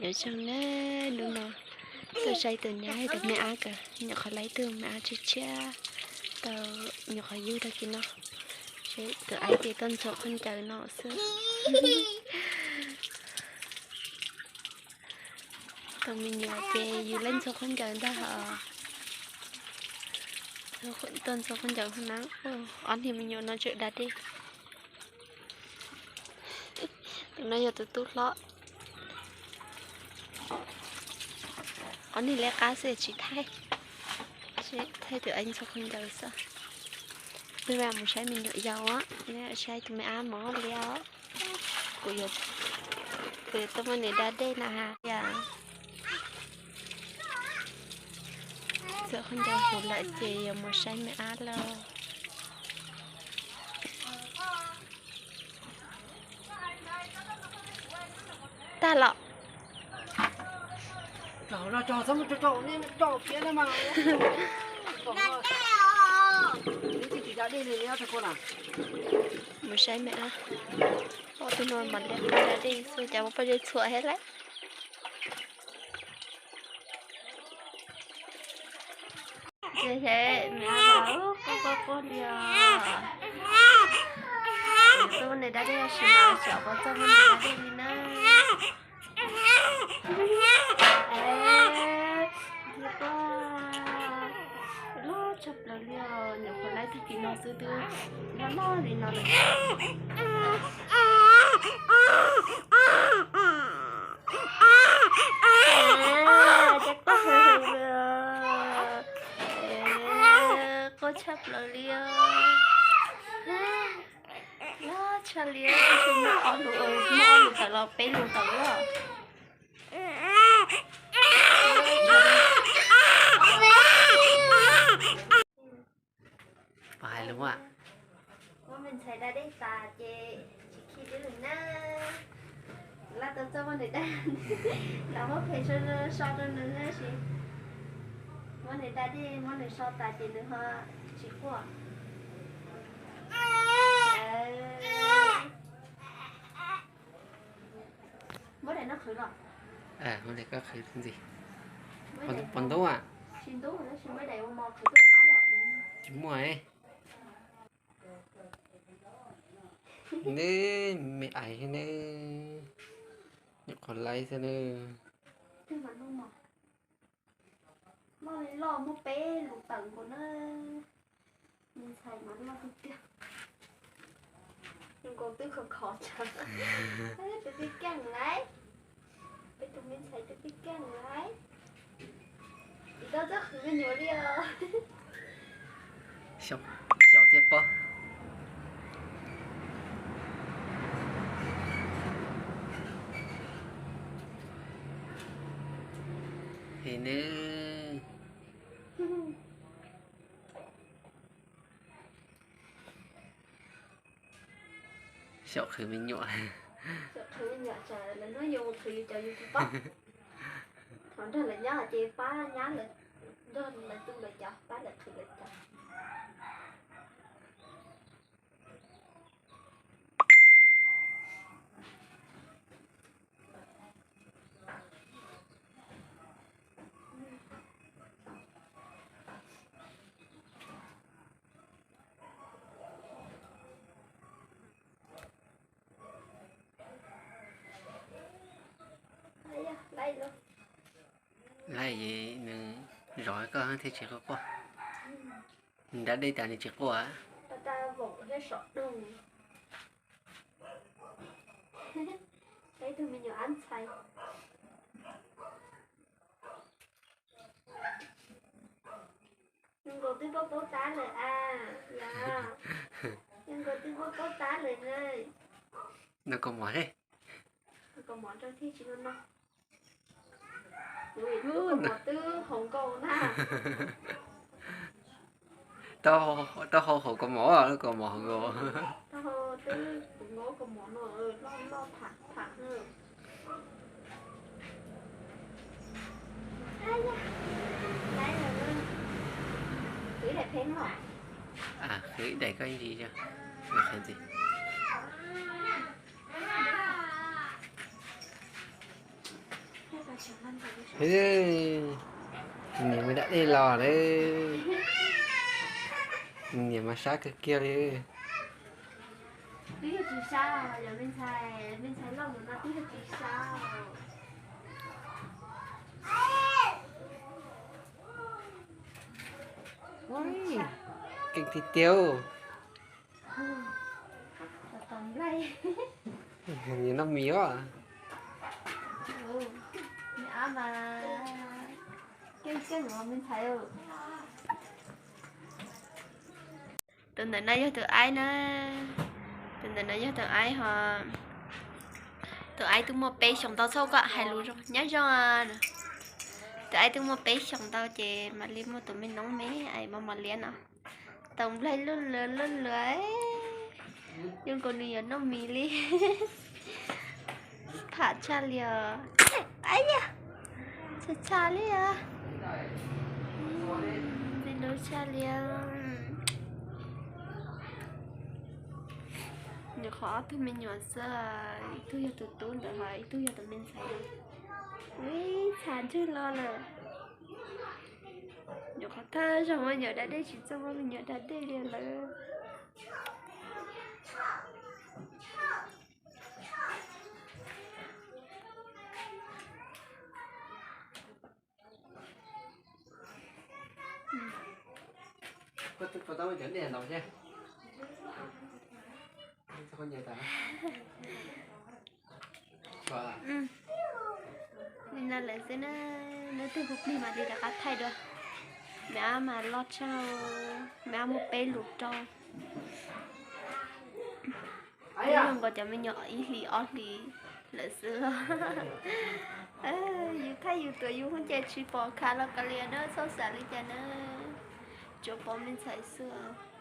Nyob zoo na, hnub no tuaj saib tus nyab hais tias me ab kawg, nyuam qhuav laib tug me ab tshiab tshiab tau nyuam qhuav yug tag kis no. Tus aib ces tuaj ntxhua khaub ncaws no xwb. Tus me nyuam ces yus laib ntxhua khaub ncaws ntag os. Tuaj ntxhua khaub ncaws na. Ob niag me nyuam no tseem da dej. Tus no yog tus tub hlob. Ob niag liab qab xwb tsis thaij, thaij tus aib ntxhua khaub ncaws xwb. Peb mam mus saib me nyuam yaus, saib tus me ab mos liab. Kuv yuav, kuv yuav tuaj muab nws da dej na has. Txawm khaub ncaws huv lawm ces yuav mus saib me ab lauj. Tag los. Mus saib me ab. Ob tug no mas liab qab da dej xwb, cas muaj pob zeb txhuam thiab lauj. Ces me ab los quaj quaj quaj li os. Kuv yuav tuaj muab nws da dej, tab sis mas tsam kuv txawj muab nws da dej li na. Ntxhua khaub, loj tshaj plaws li os, nyuam qhuav laib tag kis no xwb twb loj loj li no lawm. Cas quaj heev heev li, quaj tshaj plaws li os. Loj tshaj li, muaj ob lus, muaj ob lus tawm los peb lus tawm os. Pog hais lus mas. Muab me ntxhais da dej tas ces tsis khi dib lawm na. Laj tau txawj muab nws da, los muab phem so rau nws tab sis muab nws da dej muab nws so tas ces nws ho tsis quaj. Muab daim no qhwv los. Muab daim koj qhwv ntxiv. Pov ntub a. Tsis ntub, tsis muaj daim ua mos qhwv tuaj qab los. Tsis muaj. Neb me ais neb, nyuam qhuav laib xwb neb. Loj li loj muaj peb lus tawm nkaus na. Me ntxhais mas loj tiag tiag. Zoo nkaus twb khov khov tsawv. Tus tij keej laiv. Peb tus me ntxhais tus tij keej laiv. Tsis tau txawj qhwv me nyuam li os. Xyaum thiaj pob. He neb. Xyaum qhwv me nyuam. Xyaum qhwv me nyuam tsam lawv hnub yus mus qhwv yus cov yus tsis paub. Thaum nrog lawv nyob ces pab nyab lawv, nrog lawv tu lawv cov, pab lawv qhwv lawv cov. Laib, nws zov koj thiaj tsis quaj quaj. Nws da dej tas nws tsis quaj. Peb tug me nyuam ab ntxhais. Zoo nkaus twb paub paub tab lawm a, yog. Zoo nkaus twb paub paub tab lawm na. Noj kaus mom thiab. Noj kaus mom rau thiaj tsis noj noj. Kaus mom twb haus nkaus na. Taub hau haus kaus mom, kaus mom haus nkaus. Taub hau twb puv nkaus kaus mom no, loj loj tham tham. Qhwv ib daim koj ntsis, qhwv ntxiv. Niam me da dej los lawm. Niam mas sab kawg kiag li. Twb yog tsis sab, yog me ntxhais, me ntxhais loj mus no twb yog tsis sab. Keej tiag tiag. Nws noj mis os. Tus ntawm no yog tus aib na. Tus ntawm no yog tus aib ho. Tus aib twb muaj peb xyoos ntau, txhob kom hais lus zoo, nyob zoo. Tus aib twb muaj peb xyoos ntau ces mam li muaj tus me noob me aib mos mos liab no. Tau nplaig luj luag luj luag, zoo nkaus nws yuav noj mis li. Tham tshaj li os. Aib yog, tshaj tshaj li os. Nplaig luj tshaj li os. Nyuam qhuav ob tug me nyuam xwb, ib tug yog tus tub ntawd ho ib tug yog tus me ntxhais. Ib txha ntswg los lawm. Nyuam qhuav thawj zaug muaj me nyuam da dej, tsis txawj muaj me nyuam da dej li lawm. Li no lawm xwb na, hnub twg hu plig mam li rov qab thaij dua. Me ab mas loj tshaj, me ab muaj peb lus rau. Twb zoo nkaus cov me nyuam ib hlis ob hlis lawm xwb. Yus thaij yus tuav yus hub ces tsis pom khav los kav liam na, txhob xav li cas na. Tsuas pom me ntxhais xwb.